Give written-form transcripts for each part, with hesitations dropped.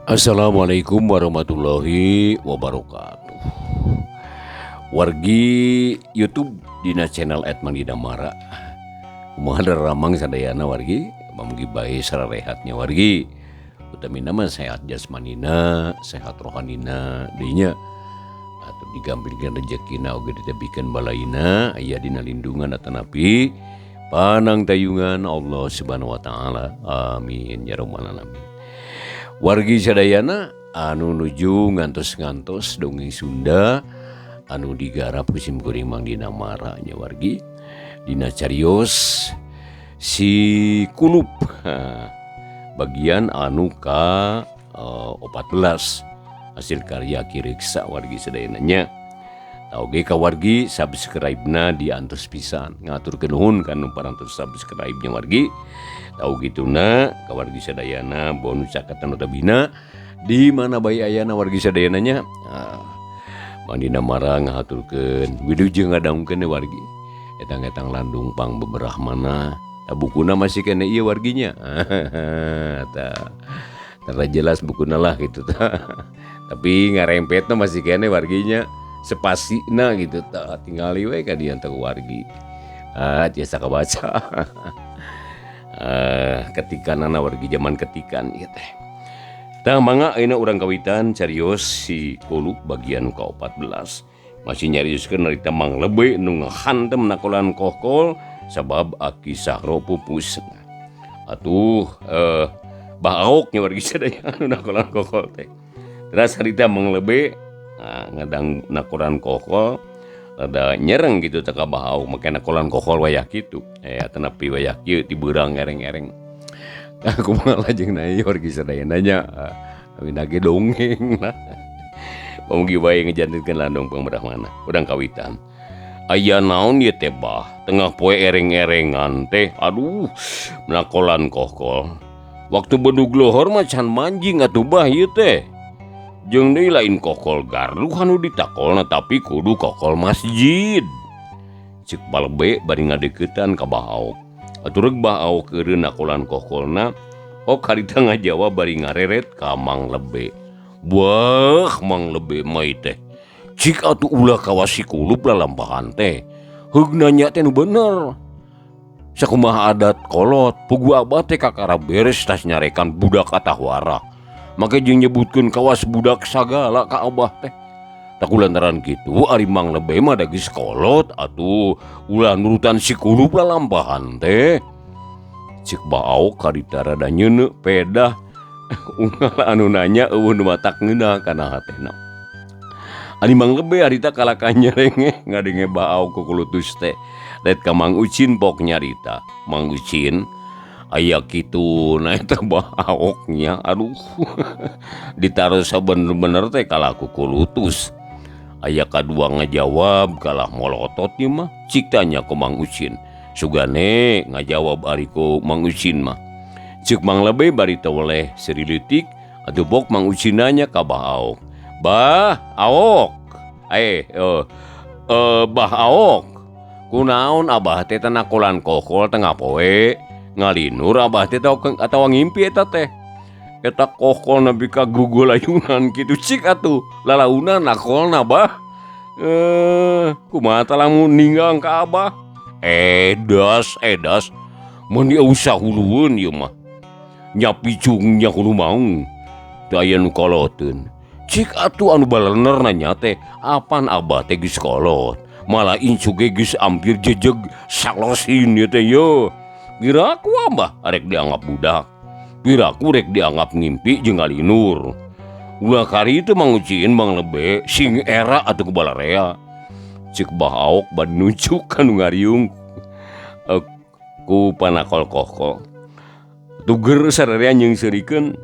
Assalamualaikum warahmatullahi wabarakatuh. Wargi YouTube dina channel Edman Didamara. Kumaha ramang sadayana wargi, mugi bae sararehatnya wargi. Utamina mah sehat jasmanina, sehat rohanina deui nya. Atau digampilkeun rezekina oge ditebikeun balaina aya dina lindungan atanapi panangtayungan Allah Subhanahu wa taala. Amin ya rabbal alamin. Wargi sadayana anu nuju ngantos-ngantos dongeng Sunda anu digarap ku sim kuring Mang Dina Mara nya wargi dina carios si kulup bagian anu ka 14 hasil karya Ki Reksa wargi sadayana nya. Oge ka wargi subscribe-na diantos pisan ngaturkeun nuhun ka nu parantos subscribe nya wargi. Tau gituna ka wargi sadayana bonus cakatan notabina di mana bae ayana wargi sadayana nya. Mang Dina Mara ngahaturkeun wilujeng ngadangkeun wargi. Etang-etang landung pang beberah mana bukuna masih kene ieu warginya. Tah tara jelas bukuna lah gitu tah. Tapi ngarempetna masih kene warginya. Spasina gitu tah tingali we ka dieu teh wargi. Ah tiasa kabaca. Ketikanana wargi zaman ketikan ieu teh. Tah mangga ayeuna urang kawitan carios si kulup bagian ka-14. Masih nyarioskeun harita Mang Lebe nu ngahantem nakolan kokol sabab Aki Sahro pupus. Atuh Bah Aok nya wargi sadaya anu nakolan kokol teh. Teras harita Mang Lebe ngadang nakolan kokol rada nyereng gitu teh ka Bah Aok make nakolan kokol wayah kitu. Atanapi wayah kieu tibeurang ereng-ereng. Kumaha lajeng ieu wargi sadayana nya. Awina ge dongeng lah. Mugi wae ngejantenkeun landung pangberahmana. Urang kawitan. Aya naon ieu teh bah? Tengah poe ereng-erengan teh. Aduh, nakolan kokol. Waktu bedug lohor mah can manjing atuh bah ieu teh. Jeung deui lain kokol gardu anu ditakolna tapi kudu kokol masjid. Ceuk Balebe bari ngadeukeutan ka Bah Aok. Atuh reug Bah Aok eureun nakolan kokolna, ok harita ngajawab bari ngareret ka Mang Lebe. Wah, Mang Lebe mah teh. Cik atuh ulah kawas si kulup lalampahan teh. Heug nanya teh nu bener. Sakumaha adat kolot, pugu abah teh kakara beres tas nyarekan budak atahwara. Make jeung nyebutkeun kawas budak sagala ka abah teh. Tak lantaran kitu ari Mang Lebe mah da geus kolot atuh ulah nurutan si kulup lalampahan teh. Ceuk Bah Aok harita rada nyeuneu pedah. Unggal anu nanya eueuh nu matak ngeunah kana hatena. Ari Mang Lebe harita kalakah nyerenge ngadenge Bah Aok kukulutus teh. Ret ka Mang Ucin pok nyarita. Mang Ucin aya kitu na eta Bah Aok nya aduh. Ditaros sabener-bener teh kalah kukulutus. Aya kadua ngajawab kalah molotot ieu mah. Cik tanya ku Mang Ucin. Sugane ngajawab ari ku Mang Ucin mah. Ceuk Mang Lebe bari teu weleh seuri leutik atuh bok Mang Ucin nanya ka Bah Aok. Bah Aok. Bah Aok. Kunaon abah teh nakolan kokol tengah poe? Ngalinur abah teh atawa ngimpi eta teh. Eta kokol nepi ka gugulayunan kitu cik atuh. Lalaunan nakolna bah. Kumaha tah lamun ninggang ka abah? Edas, edas. Mun usah hulueun ieu mah. Nya picung nya hulu maung. Teu aya nu koloteun. Cik atuh anu balener nanya teh, apan abah teh geus kolot? Malah incu ge geus ampir jejeg salosin ieu teh ye. Piraku abah arek dianggap budak. Piraku rek dianggap ngimpi jeung ngalinur. Ulah kari teu manguciin Mang Lebe sing era atuh ku balarea. Ceuk Bah Aok bari nunjuk ka nu ngariung ku panakol kokol. Tuger sararea nyeungseurikeun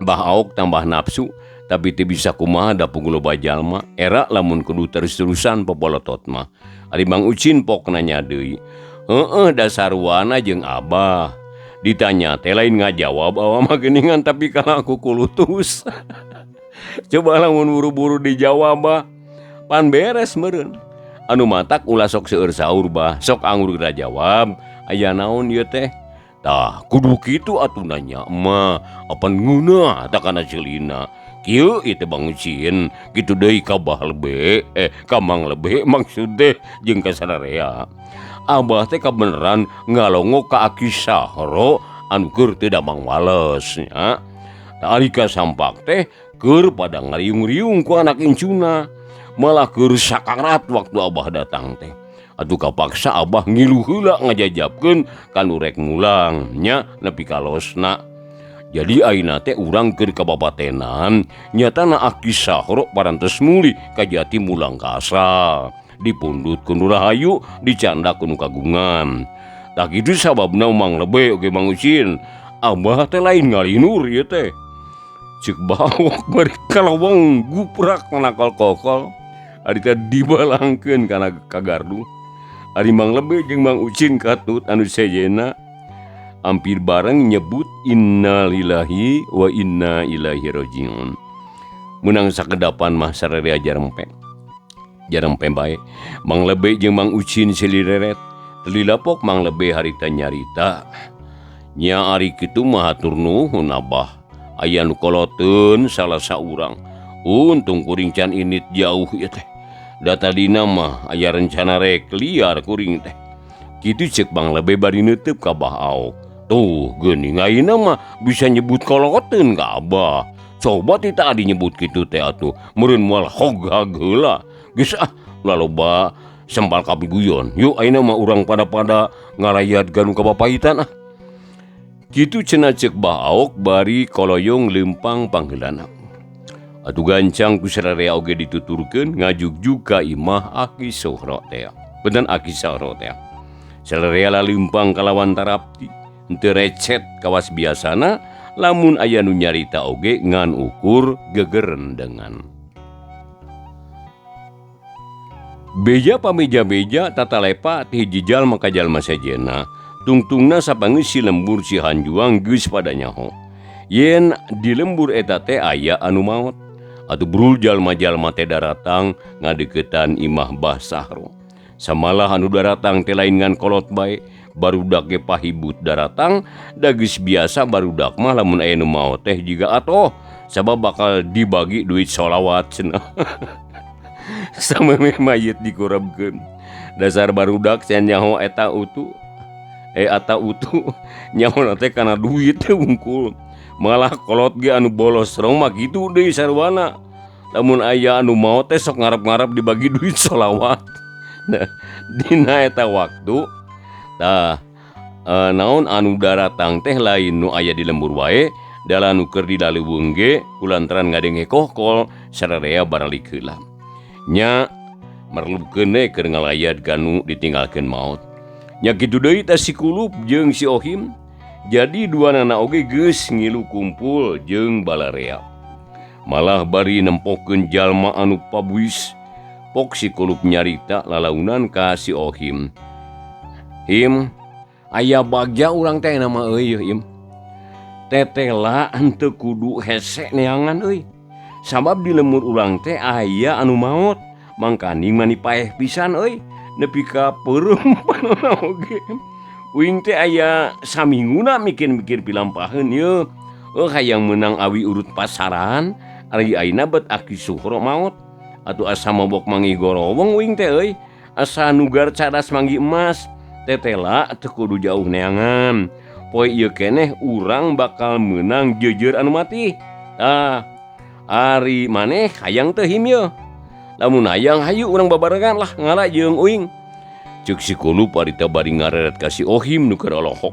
Bah Aok tambah nafsu tapi teu bisa kumaha da puguh loba jalma era lamun kudu terus-terusan popolotot mah. Ari Mang Ucin pok nanya deui. Heueuh dasarwana jeung abah. Ditanya teh lain ngajawab awak mah geuningan tapi kalah kukulutus. Coba lamun buru-buru dijawab bah pan beres meureun. Anu matak ulah sok seueur saur bah, sok anggur geura jawab. Aya naon ieu teh? Tah kudu kitu atuh nanya mah apan ngeunah tah kana ceulina. Kieu ieu teh Bang Ucin kitu deui ka Bah Lebe ka Mang Lebe maksud teh jeung ka sararea. Abah teh kabeneran ngalongok ka Aki Sahro anu keur teu damang wales nya. Tah ari ka sampak teh keur pada ngariung-riung ku anak incuna. Malah keur sakarat waktu Abah datang teh. Atuh kapaksa Abah ngilu heula ngajajabkeun ka nu rek mulang nya nepi ka losna. Jadi ayeuna teh urang keur kababatenan nyatana Aki Sahro parantos mulih kajati mulang ka asal. Dipundut ku nu rahayu, dicandak ku nu kagungan. Tah kitu sababna Mang Lebe oge Mang Ucin. Abah teh lain ngalinur ieu teh. Ceuk bawok bari kalowong guprak manakol kokol. Ari teh dibalangkeun kana ka gardu. Ari Mang Lebe jeung Mang Ucin katut anu sejenna hampir bareng nyebut innalillahi wa inna ilaihi rajiun. Menang sakedapan mah sararea jarempe. Jarempe bae. Mang Lebe jeung Mang Ucin silireret. Telilapok Mang Lebe harita nyarita. Nya ari kitu mah hatur nuhun Abah. Aya nu koloteun salah saurang. Untung kuring can init jauh ieu teh. Da tadina mah aya rencana rek liar kuring teh. Kitu ceuk Mang Lebe bari neuteub ka Bah Aok. Tuh geuning ayeuna mah bisa nyebut koloteun ka Abah. Coba ti tadi nyebut kitu teh atuh meureun moal hoghag heula. Geus ah laloba sempal kapiguyon. Yuk ayeuna mah urang pada-pada ngalayat ganu ka bapahitan ah. Kitu cenah ceuk Bah Aok bari koloyong leumpang pangheulana. Atuh gancang ku sararea oge dituturkeun ngajugjug ka imah Aki Sohro teh. Benten Aki Sahro teh. Sararea laleumpang kalawan tarapti. Henteu recet kawas biasana lamun aya nu nyarita oge ngan ukur gegerendengan. Beja pameja-beja tatalepa ti hiji jalma ka jalma sejenna. Tungtungna sapangeus si lembur si Hanjuang geus pada nyaho. Yen di lembur eta teh aya anu maot. Atuh brul jalma-jalma teh daratang ngadeukeutan imah Bah Sahro. Samalah anu daratang teh lain ngan kolot bae, barudak ge pahibut daratang, da geus biasa barudak mah lamun aya nu maot teh jiga atoh, sabab bakal dibagi duit sholawat cenah. Samemeh mayit dikurebkeun. Dasar barudak can nyaho eta utu. Eta utuh nyaho teh kana duit teh wungkul. Malah kolot ge anu bolos rong mah kitu deui sarwana. Lamun aya anu maot teh sok ngarep-ngarep dibagi duit sholawat. Nah, dina eta waktu tah naon anu daratang teh lain nu aya di lembur wae, dalah nu keur di laleuweung ge kulantaran ngadenge kohkol sararea baralik heula. Nya merlukeun we keur ngalayat ganu ditinggalkeun maot. Nya kitu deui teh si Kulup jeung si Ohim. Jadi dua nana oge geus ngilu kumpul jeung balarea. Malah bari nempokeun jalma anu pabuis. Pok si Kulup nyarita lalaunan ka si Ohim. Him, aya bagja urang teh nama euy Him. Tetela henteu kudu hese neangan euy. Sabab di lemur urang teh aya anu maot. Mangkaning mani paeh pisan euy. Nepi ka peureum panona oge. Uing teh aya saminguna mikir-mikir pilampaheun ieu. Hayang meunang awi urut pasaran, ari ayeuna bet Aki Suhro maot. Atuh asa mabok mangi gorowong uing teh euy. Asa nugar cadas manggi emas. Tetela teu kudu jauh neangan. Poe ieu keneh urang bakal meunang jeujeur anu mati. Tah, ari maneh hayang teu him ieu? Lamun hayang hayu urang babarengan lah ngala jeung uing. Ceuk si Kulup harita bari ngareret ka si Ohim nu keur olohok.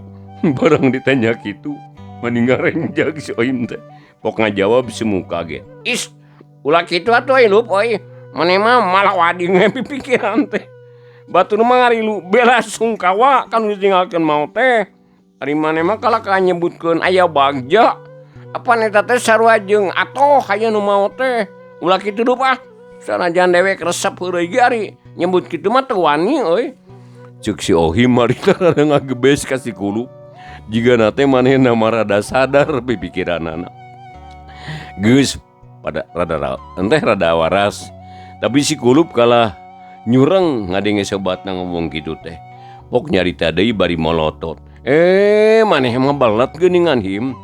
Barang ditanya kitu, mani ngarengjag si Ohim teh. Pok ngajawab semu kaget. Is, ulah kitu atuh euy Lup euy. Maneh mah malah wadi pipikiran teh. Batur mah ngarilu bela sungkawa kan ditinggalkeun maot teh. Ari maneh mah kalah ka nyebutkeun aya bagja. Apan eta teh sarua jeung atoh aya nu maot teh. Ulah kitu dup ah. Sanajan dewek resep heureuy ge ari nyebut kitu mah teu wani euy. Ceuk si Ohim harita rada ngagebes ka si Kulup. Jigana teh manehna mah rada sadar pipikiranana. Geus pada rada enteh rada waras. Tapi si Kulup kalah nyureng ngadenge sobatna ngomong kitu teh. Pok nyarita deui bari molotot. Maneh mah belet geuningan him.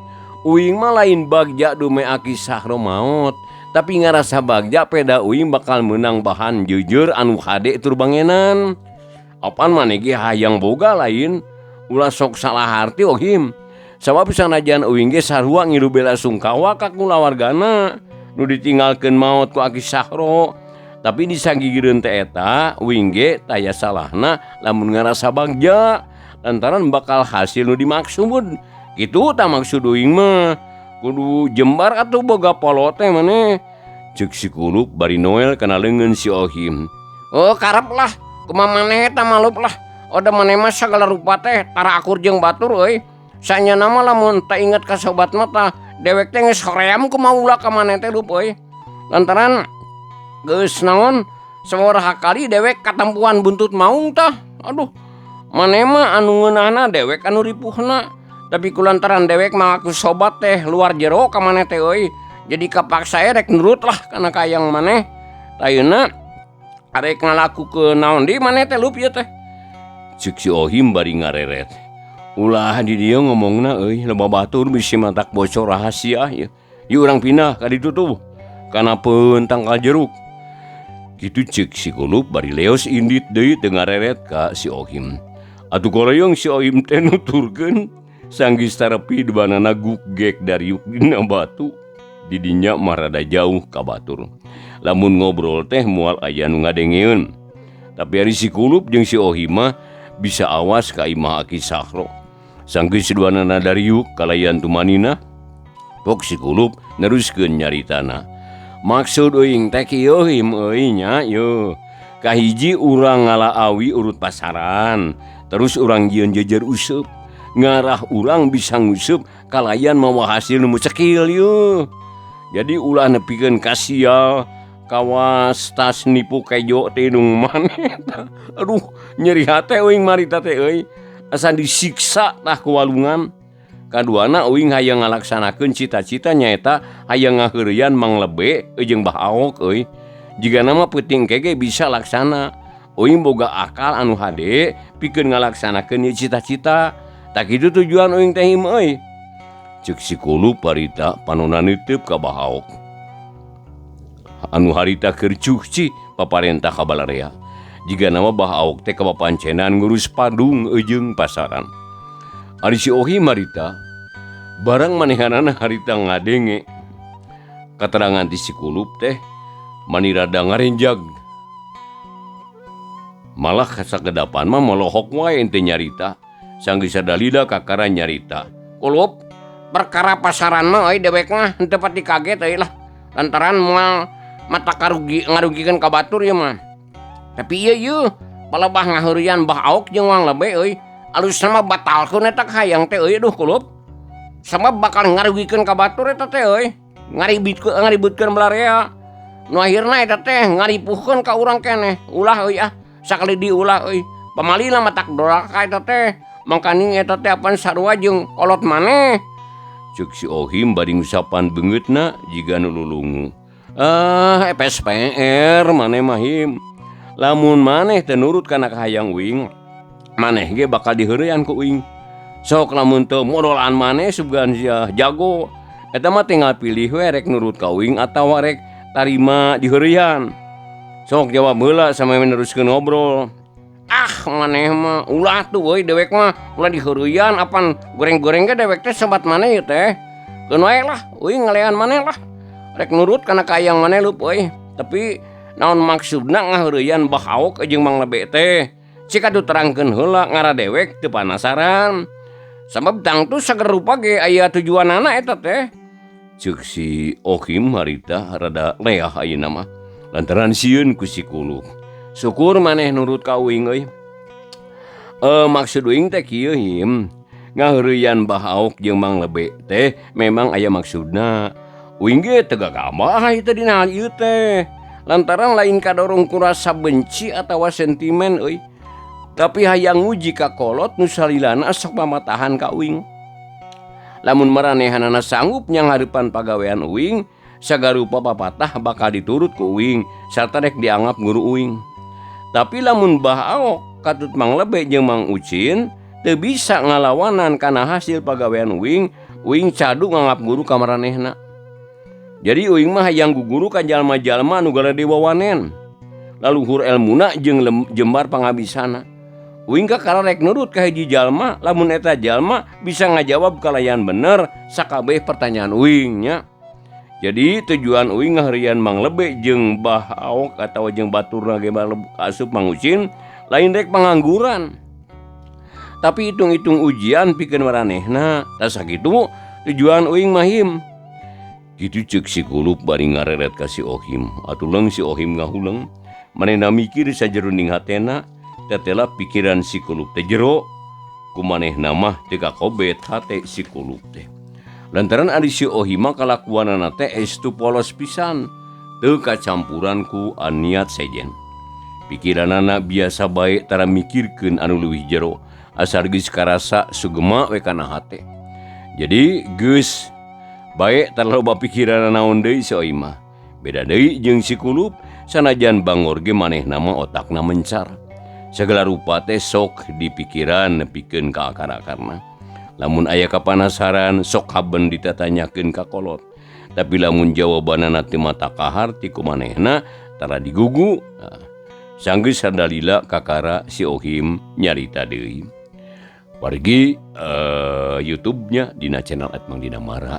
Uing mah lain bagja dume Aki Sahro maot, tapi ngarasa bagja peda uing bakal menang bahan jujur anu hade tur bangenan. Apan maneh ge hayang boga lain, ulah sok salah harti ohim. Sabab sanajan uing ge sarua ngilu bela sungkawa ka kulawargana nu ditinggalkeun maot ku Aki Sahro. Tapi disagigireun teh eta uing ge taya salahna lamun ngarasa bagja lantaran bakal hasil nu dimaksud. Kitu tah maksud uing mah. Kudu jembar atuh boga polo teh maneh. Ceuk si Kulup bari noel kana leungeun si Ohim. Oh karep lah, kumaha maneh eta malup lah. Oda maneh mah sagala rupa teh tara akur jeung batur euy. Sanyana mah lamun teu inget ka sobat mah tah dewek teh geus hoream kumaha ulah ka maneh teh lup euy. Lantaran geus naon sabaraha kali dewek katempuan buntut maung tah. Aduh, maneh mah anu ngeunahna dewek anu ripuhna. Tapi kulantaran dewek mah aku sobat teh luar jero ka maneh teh euy. Jadi kapaksa rek nurut lah kana kayang maneh. Ayeuna arek ngalakukeun naon deui maneh teh lup ieu teh. Ceuk si Ohim bari ngareret. Ulah di dieu ngomongna euy, loba batur bisi matak bocor rahasia ieu. Yeuh urang pindah ka ditu tuh. Kana peun tangkal jeruk. Kitu ceuk si Kulup bari leos indit deui teu ngareret ka si Ohim. Atuh koroyong si Ohim teh nuturkeun sanggis tarepi duanana gugek dariuk dina batu. Didinya mah rada jauh ka batur. Lamun ngobrol teh moal aya nu ngadengeun. Tapi ari si Kulup jeung si Ohim mah bisa awas ka imah Aki Sahro. Sanggeus duanana dariuk kalayan tumanina, pok si Kulup neruskeun nyaritana. Maksud uing teh kieu him euy nya yeuh. Kahiji urang ngala awi urut pasaran, terus urang jieun jejer useup. Ngarah urang bisa nguseup kalayan mawa hasil nu cekil yeuh. Jadi ulah nepikeun ka sial kawas tas nipu kejo teh nu maneh. Aduh, nyeri hate uing marita teh euy. Asa disiksa tah ku walungan. Kaduana uing hayang ngalaksanakeun cita-cita nyaeta hayang ngaheureuyan Mang Lebe jeung Bah Aok euy. Jigana mah peuting kege bisa laksana. Uing boga akal anu hade pikeun ngalaksanakeun ieu cita-cita. Tak kitu tujuan uing teh him euy. Ceuk si Kulup harita panona neuteub ka Bah Aok. Anu harita keur cuci paparentah ka balarea. Jigana mah Bah Aok teh kapapancenan ngurus padung jeung pasaran. Ari si Ohim harita barang manehanana harita ngadenge katerangan ti si Kulup teh mani rada ngarenjag. Malah kasakedapan mah molohok wae ente nyarita. Sanggeus sadalila kakara nyarita. Kulup perkara pasaran mah euy dewek mah henteu pati kaget euy lah. Lantaran moal mata karugi ngarugikeun ka batur ieu mah. Tapi ieu yeuh palebah ngaheureuyan Bah Aok jeung Mang Lebe euy. Alusna mah batalkeun eta kahayang teh euy duh Kulup. Sabab bakal ngarugikeun ka batur eta teh euy. Ngaributkeun balarea. Nu akhirna eta teh ngaripuhkeun ka urang keneh. Ulah euy ah, sakali diulah euy. Pamalina matak doraka eta teh. Mangkaning eta teh apan sarua jeung kolot maneh. Ceuk si Ohim bari ngusapan beungeutna jiga nu lulungu. Ah, FSPR maneh mah him. Lamun maneh teu nurut kana kahayang uing, maneh ge bakal diheureyan ku uing. Sok lamun teu modolan maneh sugan sia jago. Eta mah tinggal pilih we rek nurut ka uing atawa rek tarima diheureyan. Sok jawab heula sampe neruskeun ngobrol. Ah, maneh mah ulah tuh euy dewek mah ulah diheureyan apan goreng-goreng ge dewek teh sobat maneh ieu teh. Keun wae lah uing ngalean maneh lah. Rek nurut kana kahayang maneh leup euy. Tapi naon maksudna ngaheureyan Bah Aok jeung Mang Lebe teh? Cik atuh terangkeun heula ngara dewek teu panasaran. Sabab tangtu sagala rupa ge aya tujuanana eta teh. Ceuk si Ohim harita rada leah ayeuna mah lantaran sieun ku si Kulup. Syukur maneh nurut ka uing euy. Maksud uing teh kieu him. Ngaheureyan Bah Aok jeung Mang Lebe teh memang aya maksudna. Uing ge teu gagabah teh dina hal ieu teh. Lantaran lain kadorong ku rasa benci atawa sentimen euy. Tapi hayang nguji ka kolot nu salilana sok mamatahan ka uing. Lamun maranehanana sanggup nyanghareupan pagawean uing, sagarupa papatah bakal diturut ku uing sarta rek dianggap guru uing. Tapi lamun Bah Aok katut Mang Lebe jeung Mang Ucin Teu bisa ngalawanan kana hasil pagawean uing, uing cadu nganggap guru ka maranehna. Jadi uing mah hayang guguru ka jalma-jalma anu garede wawanen. Laluhur elmuna jeung jembar pangabisana. Uing kakara rek nurut ka hiji jalma lamun eta jalma bisa ngajawab kalayan bener sakabeh pertanyaan uing nya. Jadi tujuan uing ngaheureuyan Mang Lebe jeung Bah Aok atawa jeung baturna ge asup Mang Ucin lain rek pangangguran. Tapi hitung-hitung ujian pikeun maranehna, tah sakitu tujuan uing mah him. Kitu ceuk si Kulup bari ngareret ka si Ohim. Atuh leung si Ohim ngahuleng, manehna mikir sajeroning hatena, tetela pikiran si Kulup teh jero, ku manehna mah teu kakobet hate si Kulup teh. Lantaran ari si Ohim mah kalakuanana teh estu polos pisan, teu kacampuran ku aniat sejen. Pikiranana biasa bae tara mikirkeun anu leuwih jero. Asal geus karasa sugema we kana hate. Jadi geus bae tara loba pikiran naon deui si Ohim mah. Beda deui jeung si Kulup, sanajan bangor ge manehna mah otakna mencar. Sagala rupa teh sok dipikiran nepikeun ka akar-akarna. Lamun aya kapanasaran sok haben ditatanyakeun ka kolot. Tapi lamun jawabanana teu mata kahar ti ku manehna tara digugu. Nah, sanggeus sadalila kakara si Ohim nyarita deui. Wargi YouTube-nya dina channel Atmang Dinamara.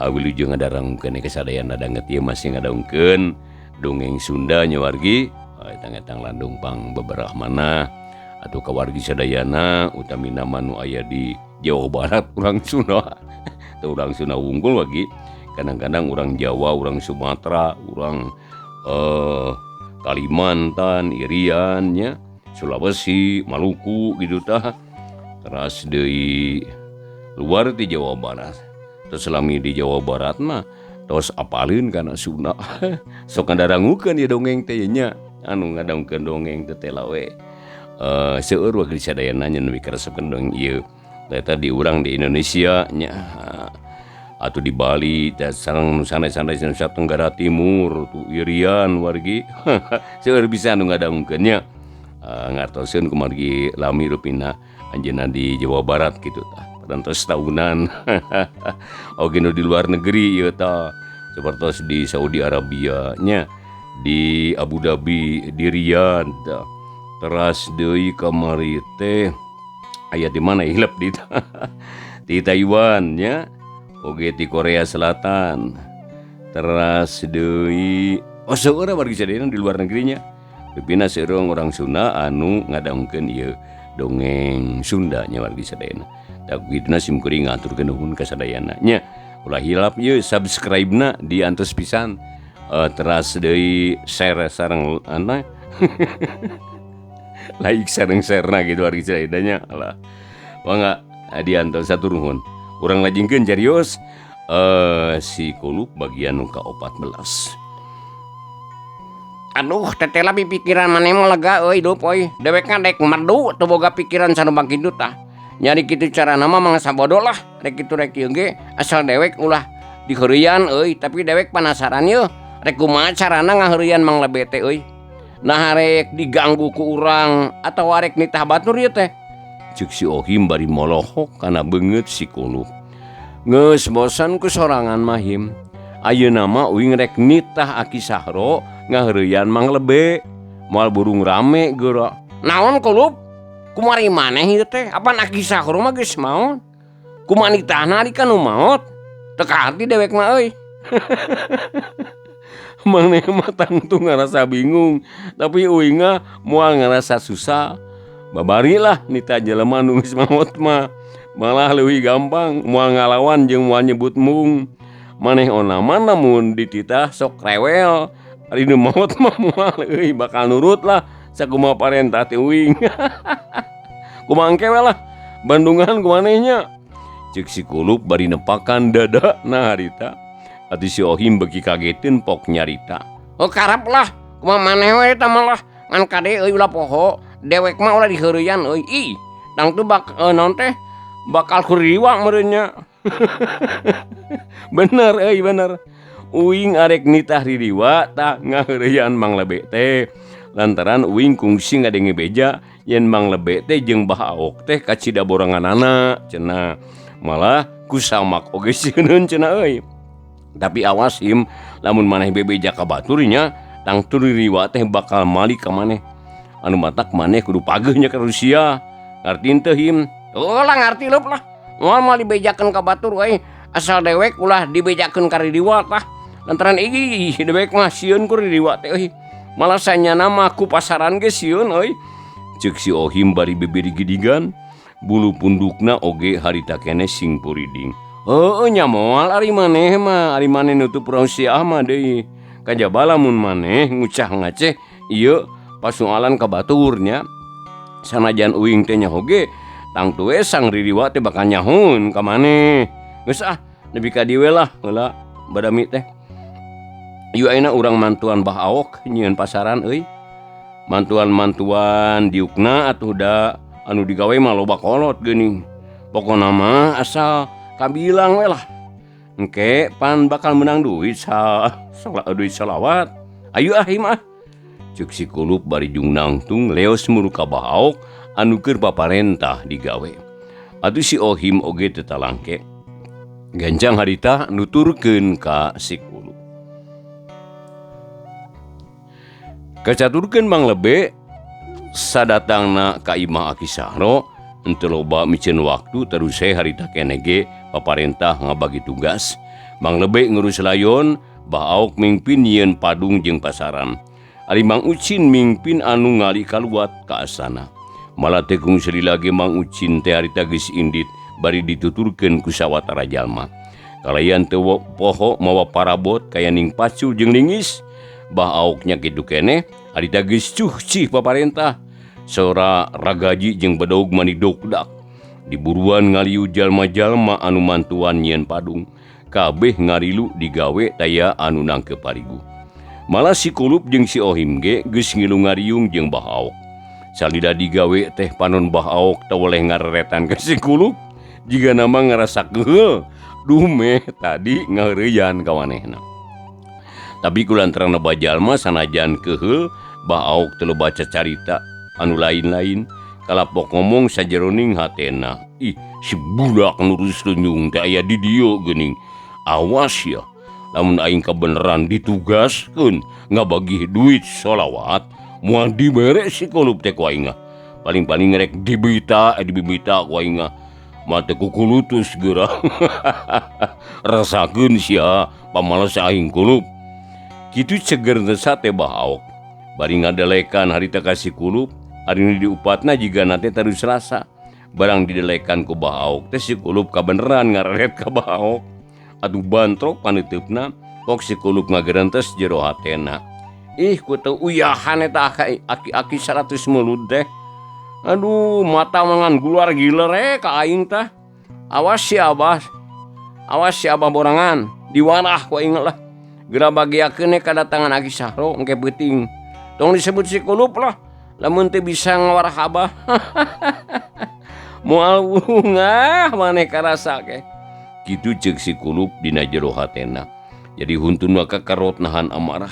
Wilujeng ngadarangkeun kasadayana danget ieu masih ngadongkeun dongeng Sunda nya wargi. Etang-etang landung pang beberapa mana atau ka wargi sadayana utamina mah nu aya di Jawa Barat urang Sunda. Atau urang Sunda wungkul wargi. Kadang-kadang urang Jawa, urang Sumatera, urang Kalimantan, Irian nya, Sulawesi, Maluku gitu tah. Teras deui luar di Jawa Barat. Terus selami di Jawa Barat mah tos apaleun kana Sunda. Sok ngadarangukeun ieu dongeng teh nya. Anu ngadongkeun dongeng teh teh we. Seueur wargi sadayana nya nu karesepkeun dongeng ieu. Eta di urang di Indonesia nya. Atau di Bali dan sareng nu sanes-sanes Nusa Tenggara Timur tuh Irian wargi. Seueur bisa nu ngadangkeun nya. Ngartoseun kumargi lami rupina anjeunna di Jawa Barat gitu tah. Parantos tahunan. Oge nu di luar negeri ieu tah. Sapertos di Saudi Arabia nya, di Abu Dhabi, di Riyadh tah. Teras deui kamari teh aya di mana hilap di di Taiwan nya. Oge di Korea Selatan. Teras deui oh seueur wargi sadayana di luar negerinya. Rupina seueur orang Sunda anu ngadangkeun ieu dongeng Sunda nya wargi sadayana. Tah kituna sim kuring ngaturkeun nuhun ka sadayana nya. Ulah hilap ieu subscribe-na diantos pisan. Teras deui share sareng ana like sareng share-na gitu wargi sadayana nya. Alah. Mangga diantos hatur nuhun. Urang lajengkeun carios si Kulup bagian nu ka-14. Aduh, tetela pikiran maneh mah lega euy hidup euy. Dewek mah dek merdu teu boga pikiran sarua kitu tah. Nyari kitu carana mah mangsa bodoh lah. Rek kitu rek ieu ge asal dewek ulah diheureuyan euy, tapi dewek panasaran yeuh. Rek kumaha carana ngaheureuyan Mang Lebe teh euy. Nah rek diganggu ku urang atawa rek nitah batur ieu teh. Ceuk si Ohim bari molohok kana beungeut si Kulup. Geus bosan ku sorangan mah him. Ayeuna mah uing rek nitah Aki Sahro ngaheureuyan Mang Lebe. Moal burung rame geura. Naon Kulup? Kumari maneh ieu teh? Apan Aki Sahro mah geus maot? Kumaha nitahna ari ka nu maot? Teu kaharti dewek mah euy. Maneh mah tangtu ngarasa bingung, tapi uing mah moal ngarasa susah. Babari lah nitah jelema nu geus maot mah. Malah leuwih gampang moal ngalawan jeung moal nyebut mung. Maneh ona mah lamun dititah sok rewel. Ari nu maot mah moal euy bakal nurut lah sakumaha parentah ti uing. Kumaha engke we lah bandungan ku maneh nya. Ceuk si Kulup bari nepakan dada na harita. Atuh si Ohim beuki kageteun pok nyarita. Oh karep lah kumaha maneh we eta mah lah ngan kade euy ulah poho. Dewek mah ulah diheureuyan euy. Ih, tangtu bak naon teh bakal kuriwa meureun nya. Bener euy bener. Uing arek nitah ririwa tah ngaheureuyan Mang Lebe teh. Lantaran uing kungsi ngadenge beja yen Mang Lebe teh jeung Bah Aok teh kacida boranganana cenah. Malah ku samak oge sieun cenah euy. Tapi awas him lamun maneh bebeja ka batur nya tangtu Ririwa teh bakal malik ka maneh. Anu matak maneh kudu pageuh nya ka Rusia. Ngarti henteu him? Oh lah ngarti leup lah. Moal moal dibejakeun ka batur euy. Asal dewek ulah dibejakeun ka Ririwa tah. Lantaran ih dewek mah sieun ku Ririwa teh euy. Malah sanyana mah ku pasaran ge sieun euy. Ceuk si Ohim bari bibiri gidigan, bulu pundukna oge harita keneh sing puriding. Heueuh nya moal ari maneh mah, ari maneh nutup rahasia mah deui. Kajaba lamun maneh ngucah ngaceh ieu pasualan ka batur nya. Sanajan uing teh nyaho ge, tangtu we sang Ririwa teh bakal nyahoeun ka maneh. Geus ah, nepi ka dieu we lah heula badami teh. Yu ayeuna urang mantuan Bah Aok nyieun pasaran euy. Mantuan-mantuan diukna atuh da anu digawe mah loba kolot geuning. Pokona mah asal kabilang we lah. Engke pan bakal menang duit duit salawat. Ayu ah ieu mah. Ceuk si Kulup bari jung nangtung leos muru ka Bah Aok anu keur paparentah digawe. Atuh si Ohim oge teu talangke. Gancang harita nuturkeun ka si Kulup. Kacaturkeun Mang Lebe sadatangna ka imah Aki Sahro henteu loba miceun waktu terus we harita keneh ge paparentah ngabagi tugas. Mang Lebe ngurus layon, Bah Aok mingpin nyieun padung jeung pasaran. Ari Mang Ucin mingpin anu ngali kaluat ka asana. Malah teh kungsi lagi Mang Ucin teh harita geus indit bari dituturkeun ku sawatara jalma. Kalayan teu poho mawa parabot kaya ning pacul jeung lingis. Bah Aoknya kitu keneh harita geus cuh cih paparentah. Sora ragaji jeung bedog mani dokdak. Diburuan ngaliu jalma-jalma anu mantuan nyieun padung. Kabeh ngarilu digawe taya anu nangkep parigu. Malah si Kulup jeung si Ohim ge geus ngilu ngariung jeung Bah Aok. Salida digawe teh panon Bah Aok teu weleh ngareretan ka si Kulup. Jiga nama ngarasa keheul, dumeh tadi ngaheureuyan ka manehna. Tapi kulantaran loba jalma sanajan keheul, Bah Aok teu loba cacarita anu lain-lain. Kalapok ngomong sajeroning hatena, ih si budak nurus lunjung teh aya di dieu geuning. Awas ya, lamun aing kabeneran ditugaskeun ngabagi duit sholawat, moal dibere si Kulup teh ku aing. Paling-paling rek dibita ku aing. Moal teh kukulutus geura. Rasakeun sia pamales aing Kulup. Kitu ceger teh teh Bah Aok. Bari ngadelekan harita ka si Kulup, ari nu diupatna jigana teh terus Selasa. Barang didelekan ku Bah Aok teh si Kulup kabeneran ngareret ka Bah Aok. Atuh bantrok panuteupna, pok si Kulup ngagerentes jero hatena. Ih ku teu uyahan eta aki-aki 100 mulud teh. Aduh, mata mangan gular giler ka aing tah. Awas si Abah. Awas si Abah borangan, diwarah ku aing lah. Geura bagiakeun kadatangan Aki Sahro engke peuting. Tong disebut si Kulup lah. Lamun teu bisa ngawarah Abah. Moal wungah maneh karasa ke. Kitu ceuk si Kulup dina jero hatena. Jadi huntun maka karot nahan amarah.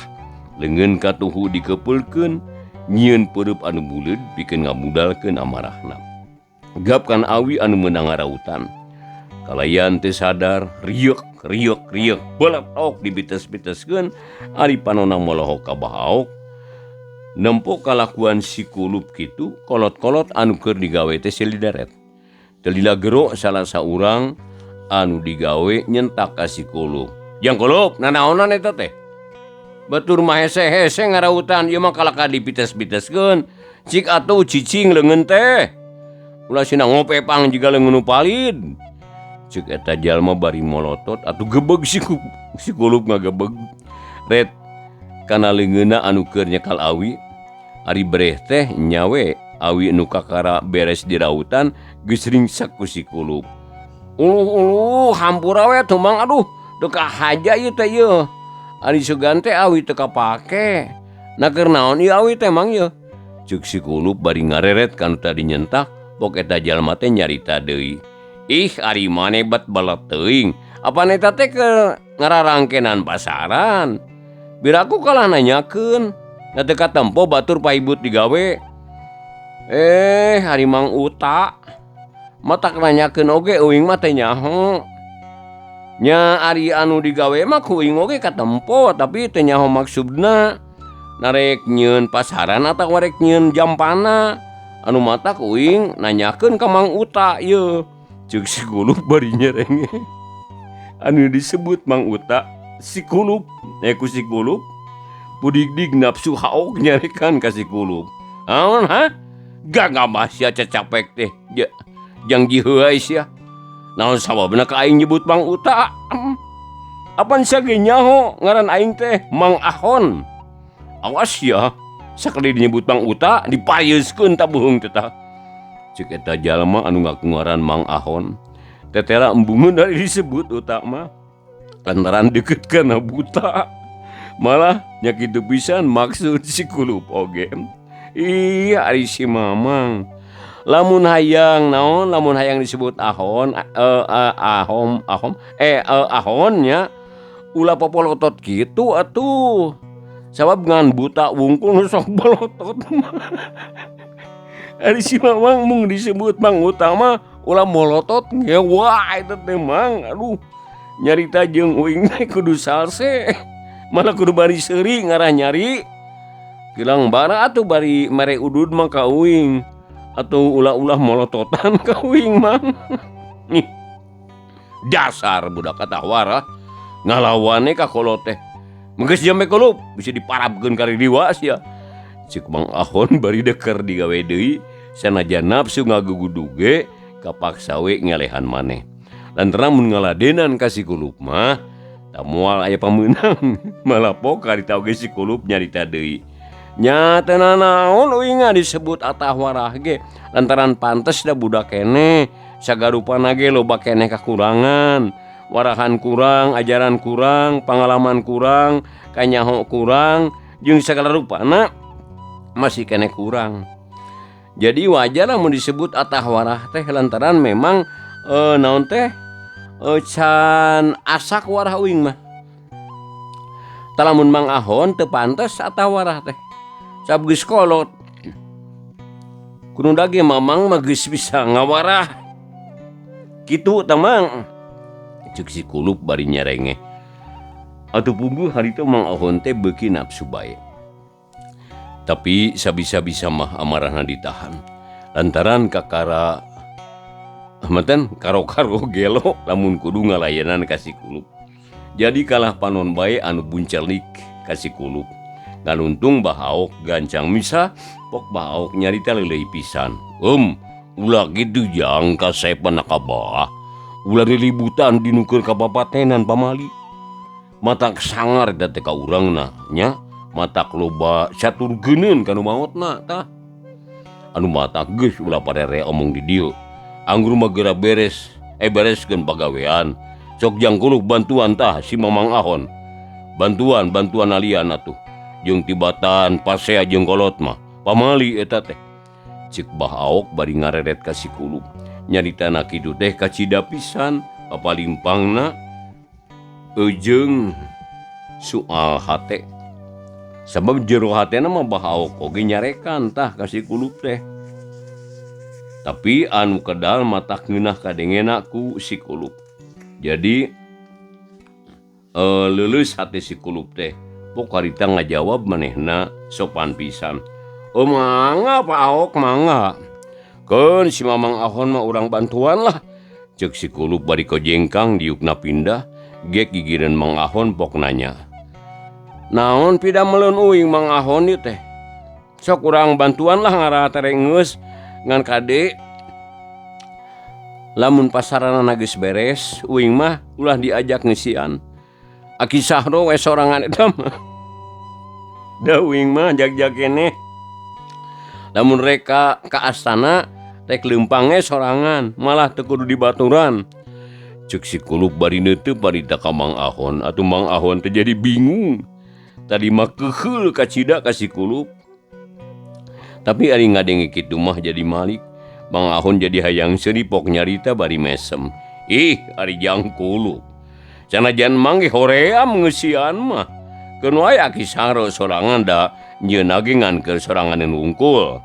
Leungeun katuhu dikepeulkeun, nyieun peureub anu buleud pikeun ngamudalkeun amarahna. Gap kan awi anu meunang ngarautan. Kalayan teu sadar, riek riek riek beletok dibites-biteskeun ari panona molohok ka Bah Aok. Nempo kalakuan si Kulup kitu, kolot-kolot anu keur digawe teh silideret. Teu lila gero salah saurang anu digawe nyentak ka si Kulup. Jang Kulup, nanaonan eta teh? Batur mah hese-hese ngarautan, ieu mah kalaka dipites-piteskeun. Cik atuh cicing leungeun teh. Ulah sina ngope pang jiga leungeun nu palid. Cek eta jalma bari molotot atuh gebeg si Kulup ngagebeg. Ret kana leungeunna anu keur nyekal awi. Ari breh teh nyawe awi nu kakara beres di rautan geus ringsak ku si Kulup. Uluh-uluh hampura we tuh Mang, aduh teu kahaja ieu teh ieu. Ari sugan teh awi teu kapake. Na keur naon ieu awi teh Mang ieu? Ceuk si Kulup bari ngareret ka nu tadi nyentak, pok eta jalma teh nyarita deui. Ih ari maneh bet belet teuing. Apan eta teh keur ngararangkenan pasaran. Biraku kalah nanyakeun. Da teu katempo batur pahibut digawe. Ari Mang Uta matak nanyakeun oge euing mah teh nyaho. Nya ari anu digawe mah ku uing oge katempo tapi teu nyaho maksudna. Narek nyieun pasaran atawa rek nyieun jampana. Anu matak uing nanyakeun ka Mang Uta ieu. Ceuk si Kulup bari nyerenge. Anu disebut Mang Uta si Kulup, ku si Kulup pudigdig nafsu haok nyarekan ka si Kulup. Naon ha? Gagabah sia cacapek teh. Jang jiheuai sia. Naon sababna ka aing nyebut Mang Uta? Apan sia ge nyaho ngaran aing teh Mang Ahon. Awas sia, sakali dinyebut Mang Uta dipayeuskeun ta beuheung teh tah. Ceuk eta jalma anu ngaku ngaran Mang Ahon. Tetera embungeun ari disebut Uta mah. Lantaran deukeut kana buta. Malah nya kitu pisan maksud si Kulup oge. Ih ari si Mamang. Lamun hayang naon lamun hayang disebut Ahon ahom ahom ahon nya ulah popolotot kitu atuh. Sabab ngan buta wungkul nu sok bolotot mah. Ari si Mamang mung disebut Mang Uta mah ulah molotot ngewa eta teh Mang. Aduh nyarita jeung uing teh kudu salse. Malah kudu bari seuri ngarah nyari. Kilang bara atuh bari mere udud mah ka uing. Atau ulah-ulah molototan ka uing Mang. Nih dasar budak katawara ngalawane ka kolot teh. Geus jambe kulup bisa diparabkeun ka riwa sia. Ceuk Mang Ahon bari deker digawe deui sanajan nafsu ngagugudu ge kapaksa we ngelehan maneh. Lantaran mun ngaladenan ka si Kulup mah tah moal aya pameunang. Malah poka ditahu ge si Kulup nyarita deui. Nya teu nanaon uing disebut atah warah ge lantaran pantes da budak keneh sagarupana ge loba keneh kakurangan. Warahan kurang, ajaran kurang, pengalaman kurang, kanyaho kurang, jeung sagala rupana masih keneh kurang. Jadi wajar lah mun disebut atah warah teh lantaran memang naon teh can asak warah uing mah. Tah lamun Mang Ahon teu pantes atah warah teh. Sabab geus kolot. Kudu dage Mamang mah geus bisa ngawarah. Kitu tah Mang. Ceuk si Kulup bari nyerenge. Atuh puguh harita Mang Ahon teh beuki nafsu bae. Tapi sabisa-bisa mah amarahna ditahan. Lantaran kakara matan karo-karo gelo lamun kudu ngalayanan ka si Kulup. Jadi kalah panon bae anu buncelik ka si Kulup. Nganuntung bahaok gancang misa, pok bahaok nyarita leuleui pisan. Ulah kitu jang kasepan ka bah. Ulah riributan dinukeun ka bapatenan pamali. Matak sangar da teh ka urangna nya, matak loba catur geuneun ka nu maotna tah. Anu matak geus ulah parere omong di dieu. Anggur mah geura beres, bereskeun pagawean. Sok jang kulup bantuan tah si Mamang Ahon. Bantuan, bantuan alian atuh. Jeung tibatan pasea jeung kolot mah pamali eta teh. Ceuk Bah Aok bari ngareret ka si Kulup. Nyaritana kitu teh kacida pisan papalimpangna jeung soal hate. Sabab jero hatena mah Bah Aok oge nyarekan tah ka si Kulup teh. Tapi anu kedal matak ngeunah kadengena ku si Kulup. Jadi leuleus hate si Kulup teh. Pok harita ngajawab manehna sopan pisan. Oh mangga Pak Aok mangga. Keun si Mamang Ahon mah urang bantuan lah. Ceuk si Kulup bari kojengkang diukna pindah, gek gigireun Mang Ahon pok nanya. Naon pidameleun uing Mang Ahon ieu teh? Sok urang bantuan lah ngarah terengeus ngan kade. Lamun pasarana geus beres, uing mah ulah diajak ngeusian. Aki Sahro we sorangan eta mah. Da uing mah jag-jag keneh. Lamun reka ka astana rek leumpang sorangan, malah teu kudu dibaturan. Ceuk si Kulup bari neunteup barita ka Mang Ahon, atuh Mang Ahon teh jadi bingung. Tadi mah keuheul kacida ka si Kulup. Tapi ari ngadenge kitu mah jadi malik. Mang Ahon jadi hayang seuri pok nyarita bari mesem. Ih, ari jang Kulup. Sanajan Mang ge hoream ngeusian mah. Keun wae Aki Sahro sorangan da nyieun ge ngan keur sorangan wungkul.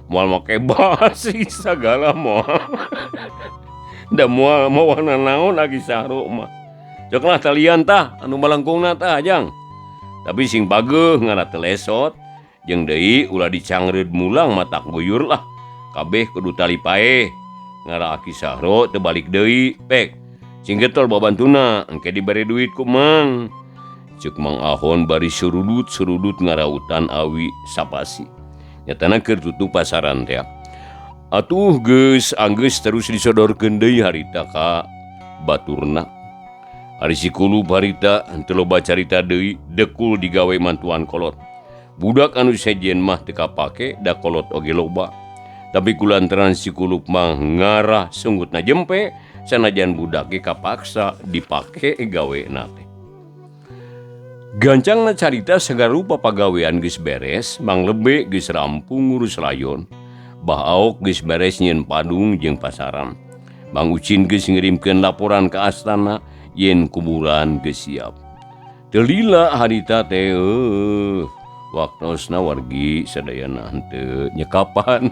Moal make basi sagala moal. Da moal mawa nanaon Aki Sahro mah. Cok lah talian tah anu malengkungna tah jang. Tapi sing bageuh ngana teu lesot jeung deui ulah dicangreud mulang matak guyur lah. Kabeh kudu tali paeh. Ngara Aki Sahro teu balik deui pek. Sing getol babantuna engke dibere duit ku Mang. Ceuk Mang Ahon bari surudut-surudut ngarautan awi sapasi. Nyatana keur tutup pasaran teh. Atuh geus anggeus terus disodorkeun deui harita ka baturna. Ari si Kulub harita teu loba carita deui dekul digawe mantuan kolot. Budak anu sejen mah teu kapake da kolot oge loba. Tapi kulantaran si Kulub mah ngarah sunggutna jempe sanajan budak ge kapaksa dipake gawena teh. Gancangna carita sagala rupa pagawean geus beres, Mang Lebe geus rampung ngurus rayon. Bah Aok geus beres nyieun padung jeung pasaran. Mang Ucin geus ngirimkeun laporan ka astana yen kuburan geus siap. Teu lila harita teh waktosna wargi sadayana henteu nyekapan.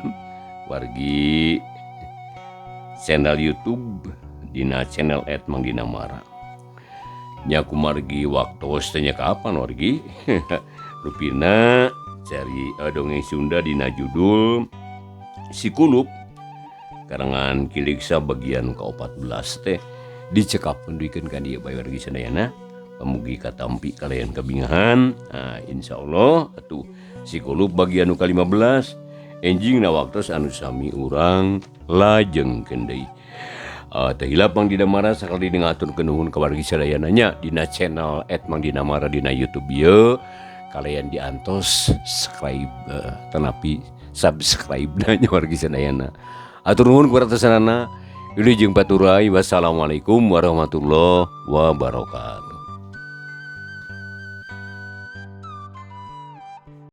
Wargi channel YouTube dina channel @mangdinamara. Nya kumargi waktos teh nyekapan wargi. Rupina cari dongeng Sunda dina judul Si Kulub karangan Kiliksa bagian ke-14 teh dicekapkeun duikeun ka dieu bae wargi sadayana. Pamugi katampi kalayan kabingahan. Nah, insyaallah atuh Si Kulub bagian nu ka-15 enjingna waktos anu sami urang lajengkeun deui. Teu hilap Mang Dinamara sakali ngaturkeun nuhun ka wargi sadayana nya dina channel @mangdinamara dina YouTube ieu kalayan diantos subscribe tanapi subscribe na nya wargi sadayana. Atur nuhun kuartosanana. Wilujeng paturay. Wassalamualaikum warahmatullahi wabarakatuh.